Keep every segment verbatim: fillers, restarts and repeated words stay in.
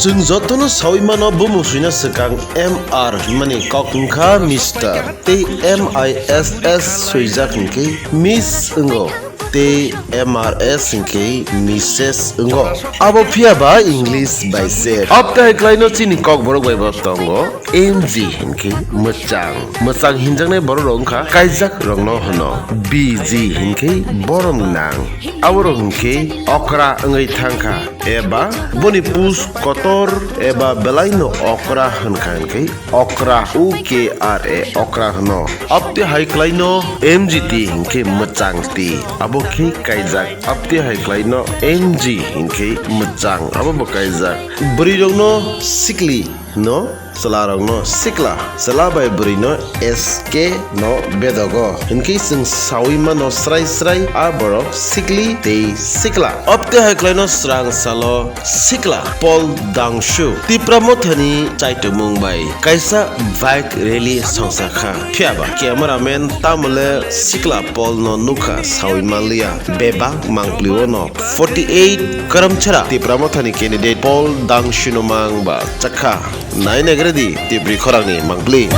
Chwng jotono sawi mano, bumung swina swkang M R hwnmani kok wngkha Mister tei M I S S swijak hwnkhe Miss wngo, tei M R S hwnkhe Misses wngo. Abo phiya ba English bai se. Abte hai klaino chini kokborok bai bo tongo M G hwnkhe mwchang. Mwchang hinjaknai borok rok wngkha kaijak rokno hwno. B G hwnkhe borom nang. Aborok hwnkhe okra wngwi thangkha. Eba boni pus kotor eba belaino okra hwnkha hwnkhe okra, O K R A, okra hwno. Abte hai klaino M G T hwnkhe mwchang ti. Abo khe kaijak. Abte hai klaino M G hwnkhe mwchang. Abo bo kaijak. Bwrwi rokno sikli hwno, chwla rokno sikla. Chwla bai bwrwi no S K no bedogo. Hinkhe chwng sawi mano srai srai a borok sikli tei sikla. Abte hai klaino srang salo sikla Paul Dangshu Tipra Mothani chaitumung bai kaisa bike rally songsa kha. Phiya ba cameraman tamole sikla Paul no nukha sawi manliya. Bebak mangpli o no forty eight Karamchara Tipra Mothani candidate Paul Dangshu no mang ba chakha. Nai naigradi Tipri khorangni mangpli.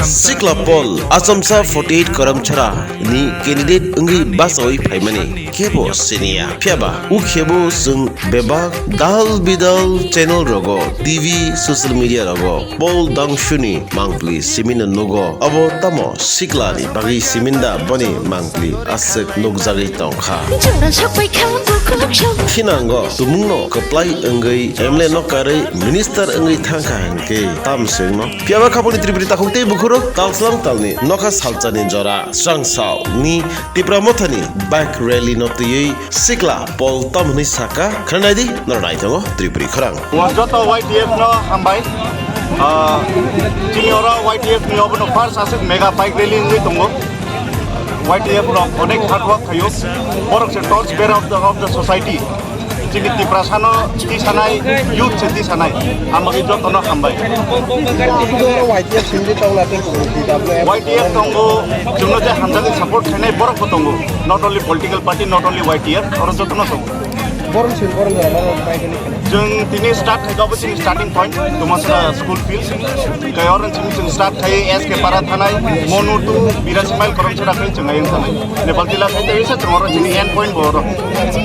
Sikla Paul, Achamsa forty eight Karamchara ni candidate wngwi bachawi phaimani kebo siniya. Phiya ba, ukhebo chwng bebak dal bidal channel rogo, T V, social media rogo, Paul Dangshu ni mangpli simino nugo. Abo tamo sikla ni bagwi siminda boni mangpli aswk nukjagwi tongkha. Jora sokpai kha bukhuk sok. Thinango tumungno kwplai wngwi M L A no karwi minister wngwi thangkha hinkhe tam swngno. Phiya ba khaponi Tripuri takhuk tei bukhurok talslang talni nokha salchani jora srang sao ni Tipra Mothani bike rally no twiwi sikla Paul tam hwnwi saka, khwnanai di, norok nai tongo Tripuri khorang. O joto Y T F no hambai. Ah, chini oro Y T F ni obono first aswk mega bike rally wngwi tongo. Y T F rok onek hard work khaio. Borok se torch bearer of the, of the society. Chini Tiprasa no tisanai, youth se tisanai. Amagwi joto no hambai. Y T F sindi tongla tei Y T F tongo, chwngno je hamjagwi support khainai borok bo tongo. Not only political party, not only Y T F, oro joto no tongo. Borom sil, borom jora, borom pai kani. Chwng tini start khai, abo chini starting point, Tumasra school field. Kai oro chini chwng start khai, S K Para thanai, Monu tu, Birasi mile korom sera khai chwng ayang thanai. Nepal jila khai tei se chwng oro chini end point bo oro.